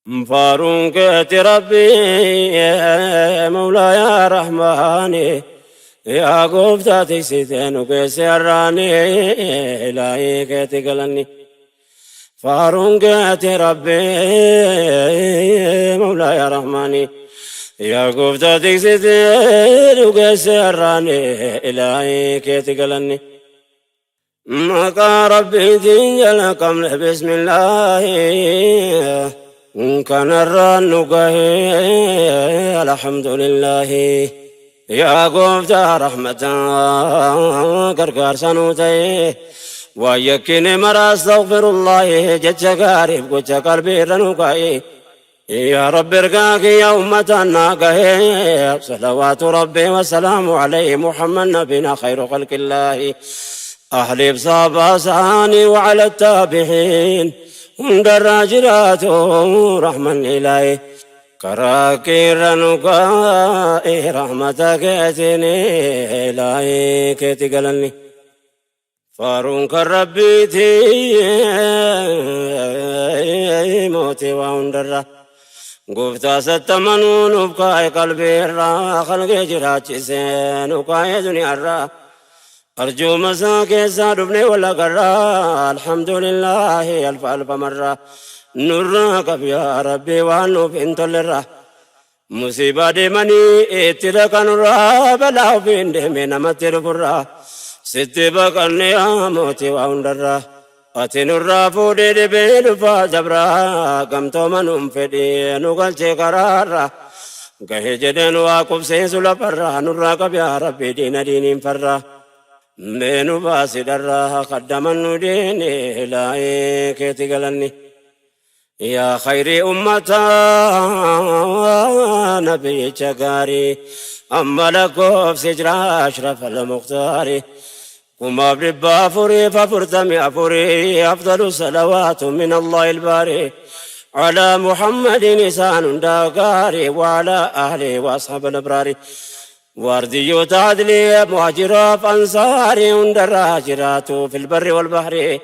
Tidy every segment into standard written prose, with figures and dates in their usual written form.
Faaruun keeti Rabbii Mawlaa yaa Rahmaani yaa gooftaa tiksitee nu geesse har'aani ilaahii keeti galanni. Faaruun keeti Rabbii Mawlaa yaa Rahmaani yaa gooftaa tiksitee nu geesse har'aani ilaahii keeti galanni. Maqaa Rabbiitiin jalqabne bismillaahi kanarraan nu gahee alhamdulillaahi yaa gooftaa rahmataa gargaarsa nuu ta'e waan yakkine mara astaghfirullaahi jecha gaariif gocha qalbii irra nu kaa'e yaa Rabbi ergaa kiyya ummataan naa gahee salawaatu Rabbi wasalaamu alayhi Muhammad nabina khayru khalqillaahi ahliif saabaa isaanii wacala taabixiin hundarraa jiraatu rahmanni ilaahi karaa keerra nu kaa'e rahmata keetiin ilaahi keeti galanni. Faaruun kan Rabbiiti mootii waa hundarra. Gooftaa sattamanuu nuuf kaa'e qalbiirra kalqee jiraachise nu kaa'e duniyaarra. Arjooma isaa keessaa dhufne wal agarra alhamdulillaahi alfa alfa marra. Nurraa qab yaa Rabbi waan nuuf hin tollerra. Musiibaa deemanii itti dhaqanurraa balaa ofiin deeme namatti dhufurraa sitti baqanne yaa mootii waa hundarraa ati nurraa fuudhee dhibee dhufaa dabraa gamtooma nuun fedhii nu galchee karaarraa gahe jedheen waa qubsiisu lafarraa nurraa qabi yaa rabbi diina diiniin farraa mee nu baasi dharraa kaddaman nu diini laa'ee keeti galanni. Yaa khayrii ummataa nabiyyicha gaarii amma lakkoofsi jira ashraf al-mukhtaari 4444 afdalu salawaatu min allahi ilbaari على محمد إنسان داغاري وعلى أهله وأصحاب الأبرار وارديو عدلي مهاجرة أنصاري هندرا في البر والبحر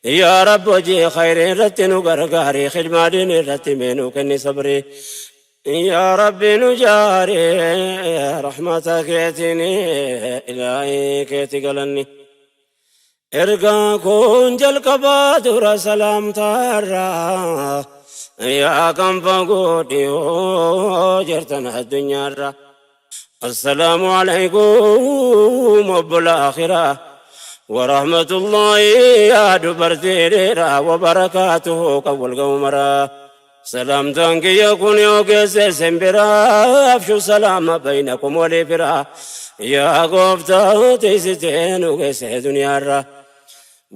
Yaa Rabbi hojii khayrii irratti nu gargaari khidmaa diinii irratti mee nu kenni sabrii Yaa Rabbi nu jaari rahmata keetiin ilaahii keeti galanni Ergaa kun jalqabaa dura salaamtaarraa yaa kan fagoo dhiyoo jirtan addunyaarra Assalaamu alaykum obbola akhiraa warahmatullaahi yaa dubartii dheeraa wabarakaatuhu kan wal ga'u maraa salaamtaan kiyya kun yoo geesse simbiraa afshu salaama baynakum walii firaa yaa gooftaa tiisitee nu geesse duniyaarraa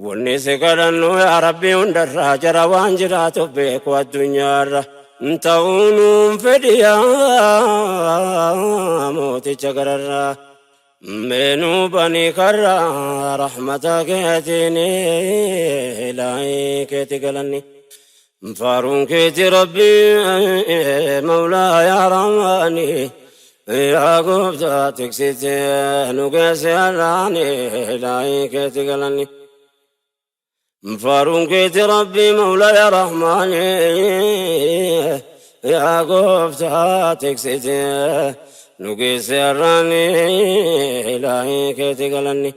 Wanni si kadhannu yaa Rabbi hundarraa jara waan jiraatuuf beeku addunyaarra ta'uu nuun fedhi yaa mooticha gararraa mee nuu bani karraa rahmata keetiin ilaahii keeti galanni faaruun keeti Rabbi mawlaa yaa rahmaani yaa gooftaa tiksite nu geesse har'aani ilaahii keeti galanni faaruun keeti Rabbi mawlaa yaa rahmaani yaa gooftaa tiksite nu geesse har'aani ilaahii keeti galanni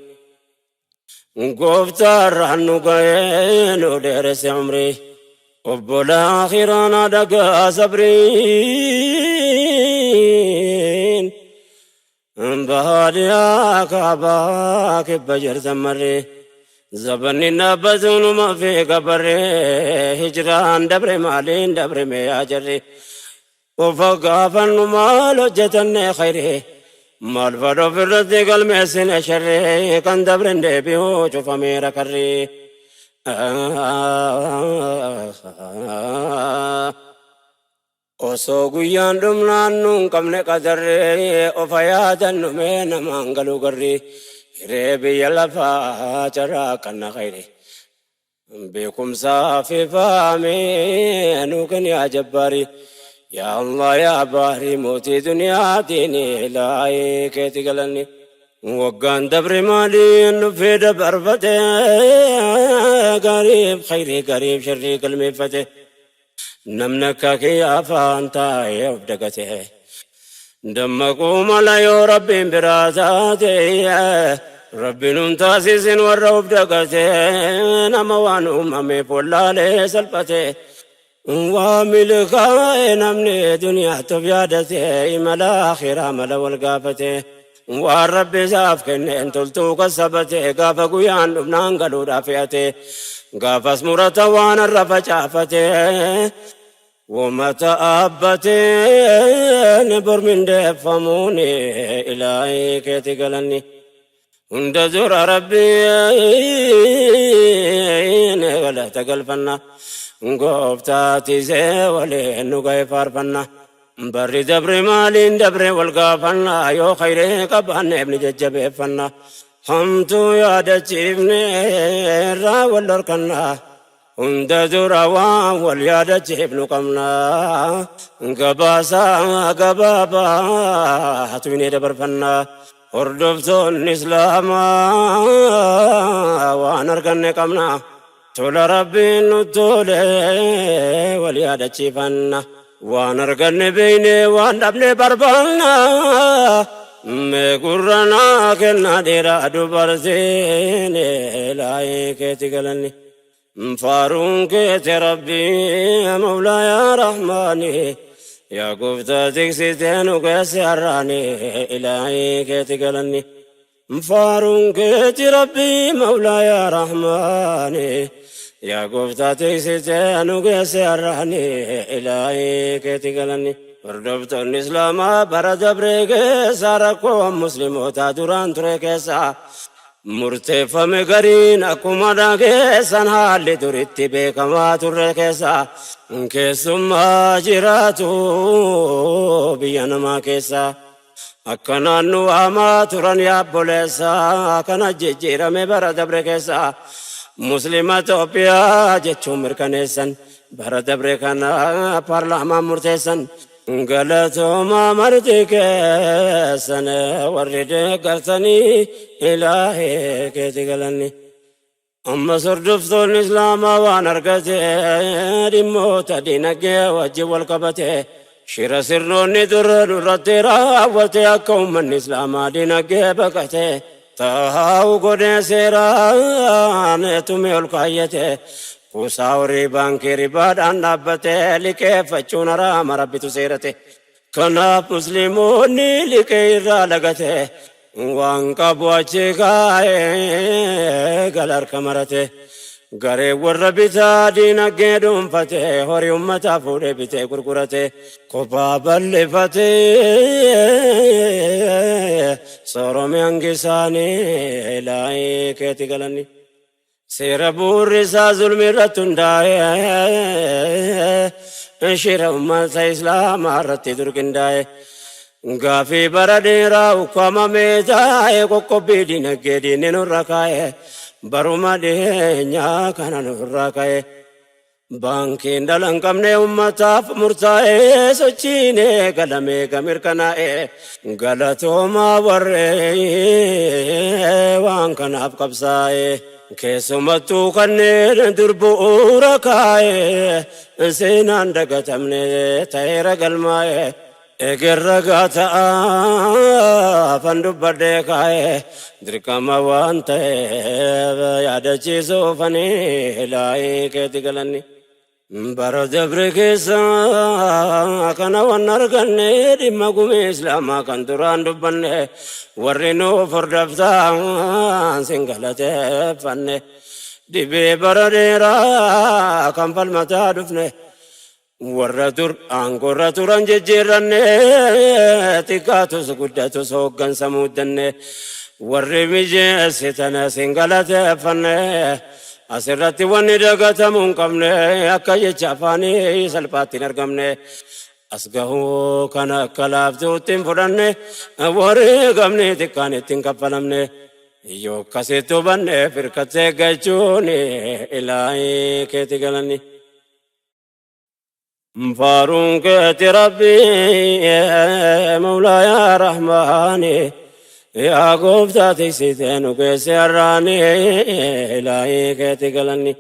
Gooftaarraan nu ga'ee nu dheeresse umrii obbolaa akhiraan dhagaa sabriin bahaadhiyaa kaabaa kibba jirtan marree zabanni dhaabbatu numa fi gabarree hijraan dabre maaliin dabre mee yaa jarri Ufa gaafannu maal hojjetanne khayrii maal fadha ofirratti galmeessine sharrii kan dabren deebi'uu cufameera karrii. Osoo guyyaan dhumnaan nuun qabne qadarrii ofa yaadannu mee namaan galuu garrii hiree biyya lafaa carraa kanna khayrii. Beekumsaa fi fahamii nuu kenni yaa jabbaari yaa Allah yaa baari mootii duniyaatiin ilaahii keeti galanni. Waggaan dabre maaliin dhufee dabarfate gaariif khayrii gariif sharrii galmeeffate. Namni akka kiyya afaan taa'ee of dagate. Dammaquu mala yoo Rabbiin biraa taate. Rabbi nun taasisin warra of dagate. Nama waan uumameef wallaalee salphate. Waa milkaa'e namni duniyaatti of yaadate, imala akhiraa mala wal gaafate. Waan Rabbi isaaf kenneen toltuu kassabate, gaafa guyyaan dhufnaan galuudhaaf fe'ate. Gaafas murata waan har'a facaafate. Wamata dhaabbateen bor mindeeffamuun ilaahii keeti galanni. Hunda dura Rabbiin galata galfanna. Gooftaa tiisee waliin nu ga'e faarfanna. Barri dabre maaliin dabre wal gaafanna, yoo khayree qabaanneef ni jajjabeeffanna. Hamtuu yaadachiifne irraa wal dhorkanna. Hunda dura waan wal yaadachiifnu qabna. Gabaasaa gabaabaa tuyne dabarfanna. Hordoftoonni Islaamaa waan arganne qabna. Tola Rabbiin nu tole wal yaadachiifanna. Waan arganne beeyne, waan dhabne barbaanna. Mee gurra naa kennaa dhiiraa dubartiin, ilaahii keeti galanni. Faaruun keeti Rabbii Mawlaa yaa Rahmaani. Yaa gooftaa tiksitee nu geesse har'aani, ilaahii keeti galanni. Faaruun keeti Rabbii Mawlaa yaa Rahmaani. Yaa gooftaa tiksitee nu geesse har'aani, ilaahii keeti galanni. Hordoftoonni Islaamaa, bara dabree keessa rakkoo muslimootaa duraan ture keessa murteeffame gariin akkuma dhageessan, haalli duritti beekamaa turre keessa keessummaa jiraatu biyya namaa keessa akka naannoo hamaa turan yaabboleessa. Kana jijjiirame bara dabre keessa Muslima Itoophiyaa jechuun mirkaneessan, bara dabre kana paarlaamaan murteessan. Galatooma marti keessan warri deeggartanii, ilaahee keeti galanni. Ammas hordoftoonni Islaamaa waan argate, dhimmoota dinagdee wajjin wal qabate, shira sirnoonni dura nurratti raawwate, akka uummanni Islaamaa dinagdee baqate taa'u godhee seeraan tumee ol kaayyate. Kuusaa horii baankii ribaadhaan dhaabbate liqeeffachuun haraama Rabbitu seerate. Kanaaf musliimoonni liqee irraa lagate, waan qabu achi kaa'ee gala harka marate. Garee warra bitaa diinagdee dhuunfate, horii ummataa fuudhee bitee gurgurate, kophaa bal'ifate soorome hangisaanii, ilaahii keeti galanni. Seera bu'uurri isaa zulmi irratti hundaa'e, shira ummata Islaamaa irratti durqindaa'e. Gaafii bara dheeraa ukkaamamee taa'e, qoqqobbii dinagdee diinni nurra kaa'e, baruma dhiyeenyaa kana nurra ka'e. Baankiin dhala hin qabne ummataaf murtaa'e, sochiin eegalamee gamirkanaa'e. Galatoomaa warree waan kanaaf qabsaa'e. Keessumattuu kanneen dur bu'uura kaa'e, seenaan dagatamne ta'eera galmaa'e. Egerra gaata'aa fan dubbadhee kaa'e, dirqama waan ta'eef yaadachiisuufanii, ilaahii keeti galanni. Bara dabre keessa kana waan arganne, dhimma gumii Islaamaa kan duraan dubbanne, warri nuuf hordoftaan sin galateeffanne. Dhibee bara dheeraa kan falmataa dhufne, warra dur aangoorra turan jijjiirranne, xiqqaatus guddatus hooggansa muuddanne, warri mijeessitan sin galateeffanne. Asirratti wanni dagatamuu hin qabne, akka jecha afaanii salphaatti hin argamne. As gahuu kana akka laaftuutti hin fudhanne, wareegamni xiqqaan itti hin kaffalamne. Yoo akkasitti hubanne firkattee eeggachuun, ilaahii keeti galanni. Faaruun keeti Rabbii Mawlaa yaa Rahmaani. Yaa gooftaa tiksitee nu geesse har'aani, ilaahii keeti galanni.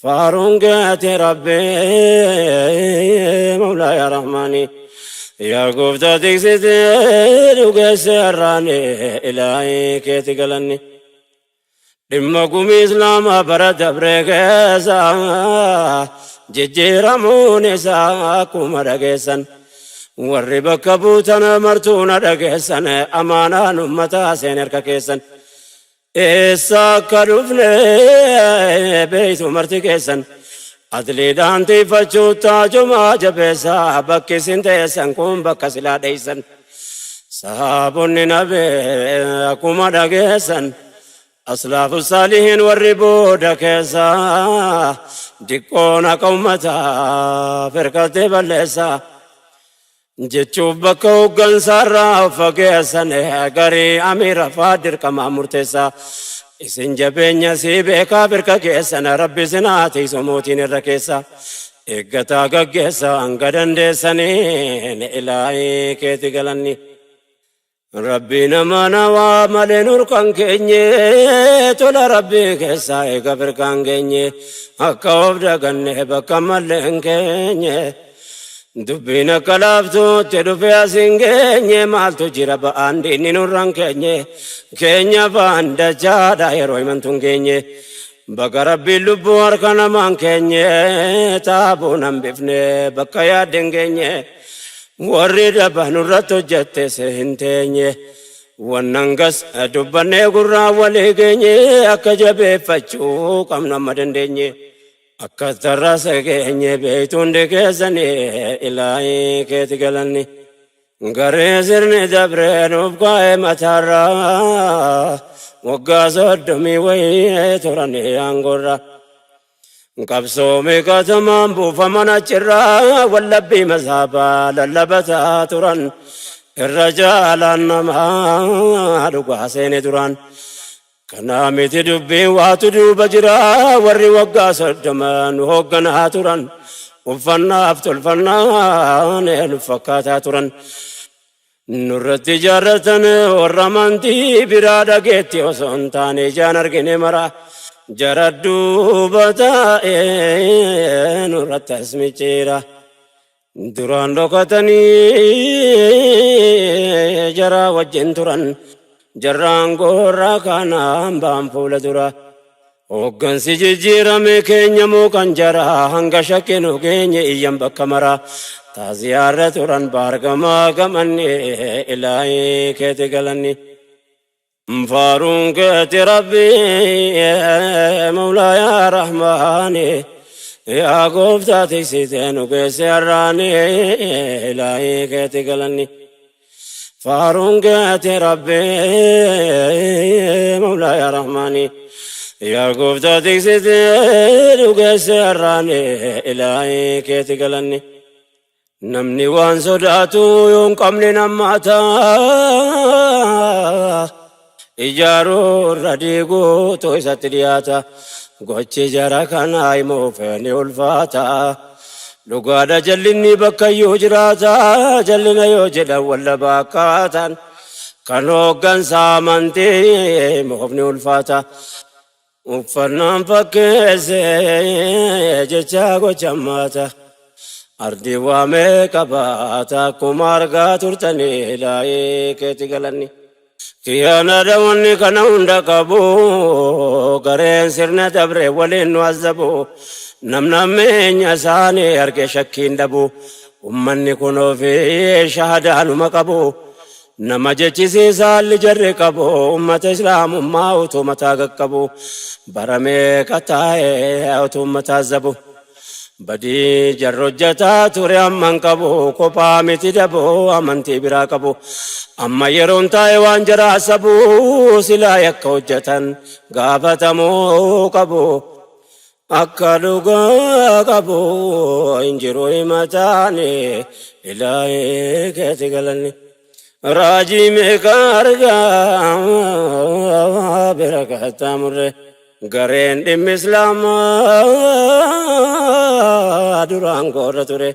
Faaruun keeti Rabbi Mawlaaya Rahmaani. Yaa gooftaa tiksitee dhugeesse har'aani ilaahii keeti galanni. Dhimma gumii Islaamaa bara dabree keessa jijjiiramuun isaa akkuma dhageessan. Warri bakka buutan martuu na dhageessan amaanaan ummataa seen harka keessan. Eessa akka dhufne beeytu marti keessan. Adliidhaan tiifachuu taajumaa jabeessaa bakki isin teessan kun bakka silaa dheeysan. Sahaabonni nabee akkuma dhageessan. Aslaafu saalihiin warri booda keessa diqqoon haqa ummataa firqattee balleessa. Jechuuf bakka hooggansaarraa of fageessan garii amiira faa dirqamaa murteessa. Isin jabeenya sii beekaa firqa keessan Rabbi isin haa tiisu mootiin irra keessa. Eeggataa gaggeessa hanga dandeessaniin ilaahii keeti galanni. Rabbi nama nawaa malee nurkan keenye tola Rabbii keessaa eega firqaan geenye akka of daganne bakka malee hin keenye. Dubbiin akka laaftuutti dhufe as hin geenye maaltu jira ba'aan diinni nurran keenye keenya ba'aan dachaadha yeroo himantu hin geenye. Bakka Rabbiin lubbuu harka namaan keenye taabuun hambifne bakka yaadde hin geenye. Warri daba nurratti hojjettes hin teenye. Wannan gas dubbannee gurraa walii geenye akka jabeeffachuu qabnu amma dandeenye. Akka tarraasa geenye beektu hundi keessanii ilaahii keeti galanni. Garee sirni dabree nuuf kaa'e mataarraa waggaa 30 wayii turanii aangoorra. Qabsoo meeqatamaan buufaman achirraa wallabbii mazaabaa lallabataa turan. Irra jaalaan namaa dhugaa seene duraan. Kanaa miti dubbiin waatu duuba jira warri waggaa 30 nu hoogganaa turan. Uffannaaf tolfannaan nu fakkaataa turan. Nurratti ijaarratan warra amantii biraa dhageetti osoo hin taane ijaan argine mara. Jara duuba taa'ee nurratti as micciira. Duraan dhokatanii jara wajjin turan. Jarraan goorraa kanaan ba'an fuula dura. Hooggansi jijjiirame keenya moo kan jara hanga shakkinu geenye iyyan bakka mara. Taaziyaarra turan baargamaa gamanni ilaahii keeti galanni. Faaruun keeti Rabbi Mawlaa Rahmaani. Yaa gooftaa tiksitee nu geesse har'aani ilaahii keeti galanni. Faaruun keeti Rabbi Mawlaa Rahmaani. Yaa gooftaa tiksitee nu geesse har'aani ilaahii keeti galanni. Namni waan sodaatu yoo hin qabne nammaata. Ijaaruu irra diiguutu isatti dhiyaata. Gochi jara kanaa himuuf ni ulfaata. Dhugaadha jallinni bakkayyuu jiraata. Jallina yoo jedhan wallabaa akkaataan. Kan hooggansa amantii himuuf ni ulfaata. Uffannaan fakkeesse jecha gocha maata. Ardii waamee qabaata akkuma argaa turtanii ilaahii keeti galanni. Kiyyaanaadha wanni kana hunda qabu gareen sirna dabre waliin nu azabu. Namna meenya isaanii arge shakkiin dhabu. Ummanni kun ofii shahadaanuma qabu. Nama jechisiisaa haalli jarri qabu ummata islaamummaa utuu mataa qaqqabu bara meeqa taa'ee utuu ummata azabu. Badii jarri hojjetaa ture amman qabu kophaa miti dabu amantii biraa qabu. Amma yeroon taa'e waan jara asabu silaa yakka hojjetan gaafatamuu qabu. Akka dhugaa qabu hin jiru himataani ilaahii keeti galanni. Raajii meeqa argaa bira qaxxaamurre gareen dhimmi islaamaa duraan goorra ture.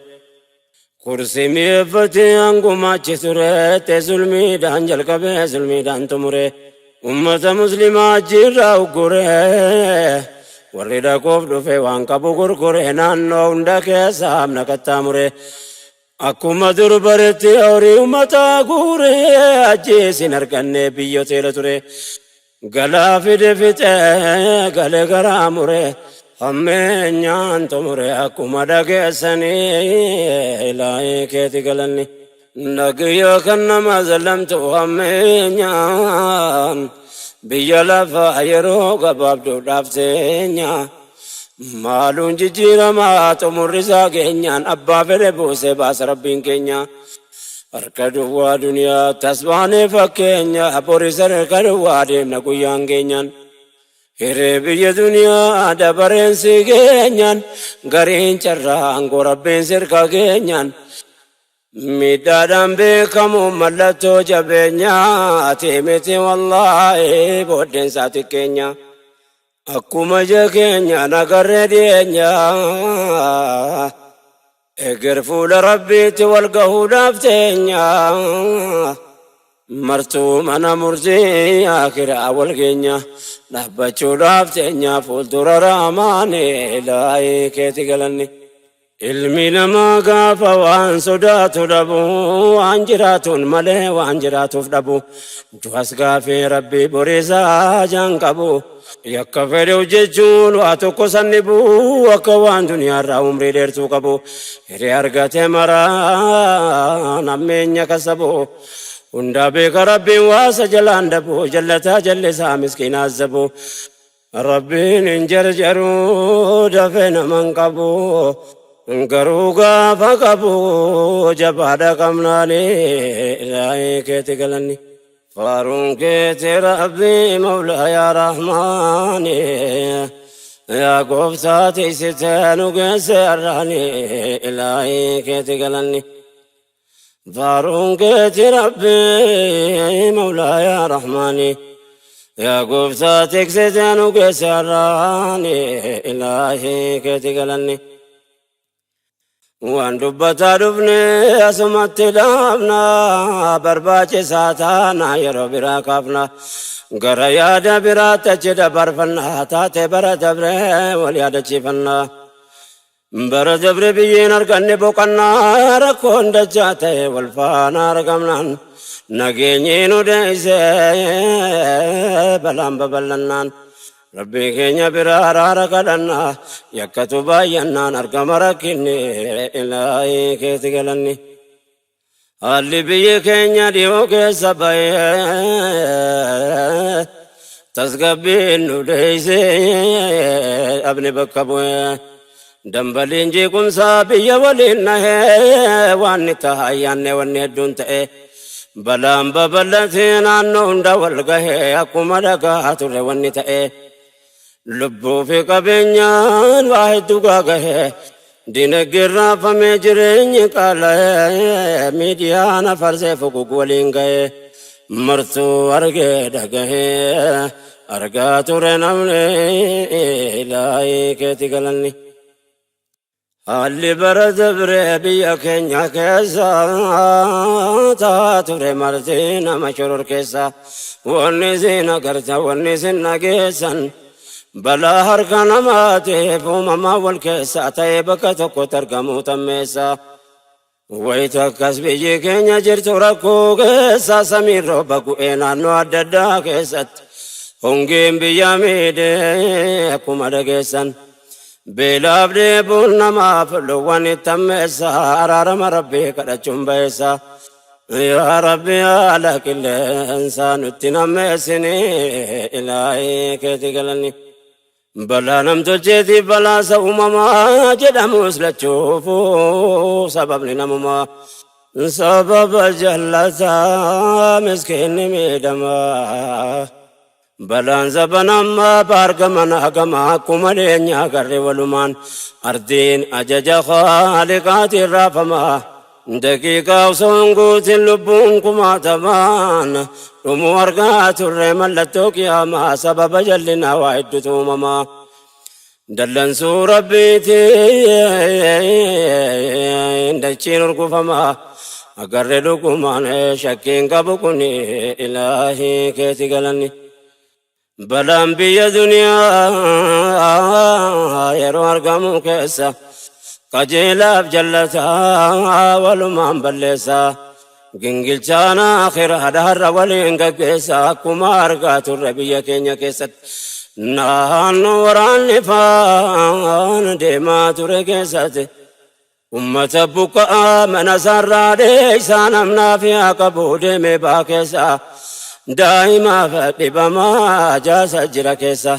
Kursii mi'eeffatee hanguma achi ture te zulmiidhaan jalqabee zulmiidhaan xumure. Ummata muslimaa achiirraa uggure. Warri dhaquuf dhufe waan qabu gurgure naannoo hunda keessa amna qaxxaamure. Akkuma dur baretti horii uummataa guure ajjeesin arganne biyya teela ture. Galaa fide fixee galee garaa mure hammeenyaan xumure akkuma dhageessanii ilaahii keeti galanni. Nagiyya kan nama zallamtu hammeenyaan biyya lafaa yeroo gabaabduudhaaf teenya. Maaluun jijjiiramaa xumurri isaa geenyaan abbaa fedhe buusee baasa rabbiin keenya. Harka duwwaa duniyaa tasbaanee fakkeenya boris harka duwwaa deemna guyyaan geenyaan. Hiree biyya duniyaa dabareen si geenyaan gariin carraa aangoo rabbiin sirka geenyaan. Miidhaadhaan beekamu mallattoo jabeenyaati miti wallaahi booddeen isaa xiqqeenya. Akkuma ija keenyaan agarree dhiyeenya. Eger fuula rabbiitti wal gahuudhaaf teenya. Martuu mana murtii akiraa wal geenya. Dhaabbachuudhaaf teenya fuuldura raamaani ilaahii keeti galanni. Ilmi namaa gaafa waan sodaatu dhabu waan jiraatuun malee waan jiraatuuf dhabu du'as gaafii rabbii boriisaa jaan qabu yakka fedhe hojjechuun waa tokko san dhibu akka waan duniyaarraa umrii dheertuu qabu hiree argate maraa nammeenya kasabu hundaa beeka rabbiin waasa jalaan dabu jallataa jallisaa miskiinaa zabu Rabbiin hin jarjaruu dafee naman qabu garuu gaafa qabu jabaadha qabnaani ilaahii keeti galanni. Faaruun keeti rabbii mawlaa yaa rahmaani yaa gooftaa tiksitee nu geesse har'aani ilaahii keeti galanni. Faaruun keeti rabbii mawlaa yaa rahmaani yaa gooftaa tiksitee nu geesse har'aani ilaahii keeti galanni. Waan dubbataa dhufne asumatti dhaabna barbaachisaa taana yeroo biraa kaafna gara yaada biraatti achi dabarfanna taate bara dabre wal yaadachiifanna. Bara dabre biyyeen arganne boqannaa rakkoon dachaa ta'e wal faana argamnaan nageenyi nu deeyse balaan babal'annaan rabbii keenya biraa araara kadhannaa yakkatu baay'annaan argama rakkinni ilaahii keeti galanni. Haalli biyyi keenya dhiyoo keessa ba'ee tasgabbiin nu deeyse dhabne bakka bu'ee dambaliin jeequmsaa biyya waliin nahee waan ni ta'a yaanne wanni hedduun ta'e balaan babal'atee naannoo hunda wal gahee akkuma dhagaa turre wanni ta'e lubbuu fi qabeenyaan waa hedduu gaagahee dinagdeen raafamee jireenyi qaala'ee miidiyaan afarsee fuguug waliin gahee martuu argee dhagahee argaa ture namni ilaahii keeti galanni. Haalli bara dabree biyya keenya keessa taa ture marti nama shoror keessa wanni isin agarta wanni isin dhageessan balaa harka namaatiif uumamaa wal keessa ta'ee bakka tokkotti argamuu tammeessa. Wayita akkas biyyi keenya jirtu rakkoo keessa samiin rooba gu'ee naannoo adda addaa keessatti hongeen biyya miidhee akkuma dhageessan. Beelaaf dheebuun namaaf loowwan itti ammeessa araarama rabbii kadhachuun ba'eessa. Yaa Rabbi haala qilleensaa nutti nammeessini ilaahii keeti galanni. Balaa namtolcheetiif balaasa uumamaa jedhamus lachuufuu sababni namumaa. Sababa jallataa miskiinni miidhamaa. Balaan zaban ammaa baargaman hagama akkuma leenyaa garri walumaan ardiin ajaja khaaliqaatiin raafamaa. Daqiiqaa osoo hin guutin lubbuun kumaatamaan dhumuu argaa turre mallattoo qiyaamaa sababa jallinaa waa hedduutu uumamaa. Dallansuu rabbiitiin dachiin urgufamaa agarre dhugumaan shakkiin qabu kun ilaahii keeti galanni. Balaan biyya duniyaa yeroo argamu keessa qajeelaaf jallataa walumaan balleessa. Gingilchaan akhiraadha har'a waliin gaggeessa akkuma argaa turre biyya keenya keessatti. Naannoo waraanni faan deemaa ture keessatti. Ummata buqqa'aa mana isaarraa dheeysaa namnaaf yaa qabu deemee baa keessa. Daa'imaaf dhibamaa jaasa jira keessa.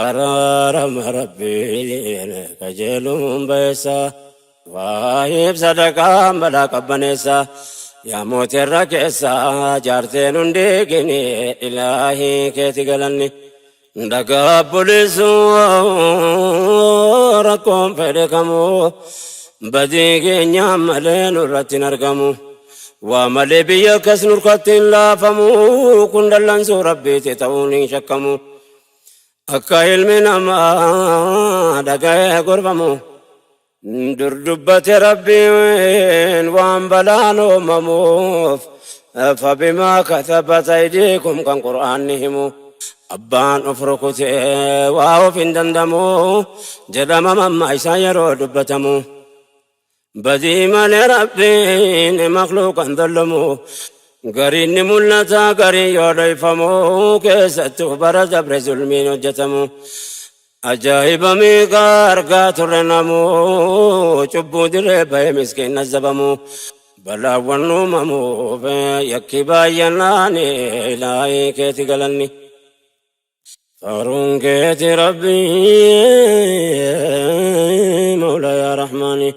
Araarama Rabbiin qajeeluun bayeessa. Waahiif sadaqaan balaa qabbaneessa. Yaa mootirra keessa jaarteen hundi gini ilaahii keeti galanni. Dhagaa obboleessuu rakkoon fedhe kamuu badii keenyaan malee nurratti hin argamu. Waa malee biyya akkas nurkatti hin laafamu kun dallansuu Rabbiiti ta'uun hin shakkamu. Akka ilmi namaa dhaga'ee gorfamu. Dur dubbate Rabbiin waan balaan uumamuuf fabimaa katabat aydiikum kan Qur'aanni himu. Abbaan of rukutee waa of hin dandamu jedhama mammaa isaa yeroo dubbatamu. Badii malee Rabbiin makluuqan dollamu. Gariin ni mul'ata gariin yoo dhoyfamu keessattuu bara dabre zulmiin hojjetamu. Ajaa'iba meeqa argaa turre namuu cubbuu dirree bahee miskiin azabamu. Balaawwan uumamuuf yakki baay'annaan ilaahii keeti galanni. Faaruun keeti Rabbii Mawla yaa Rahmaani.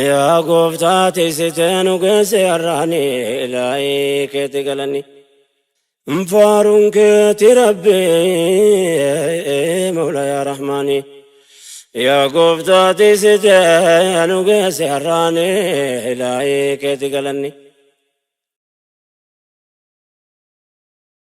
Yaa gooftaa tiksitee nu geesse har'aani ilaahii keeti galanni. Faaruun keeti Rabbii Mawla yaa Rahmaani. Yaa gooftaa tiksitee nu geesse har'aani ilaahii keeti galanni.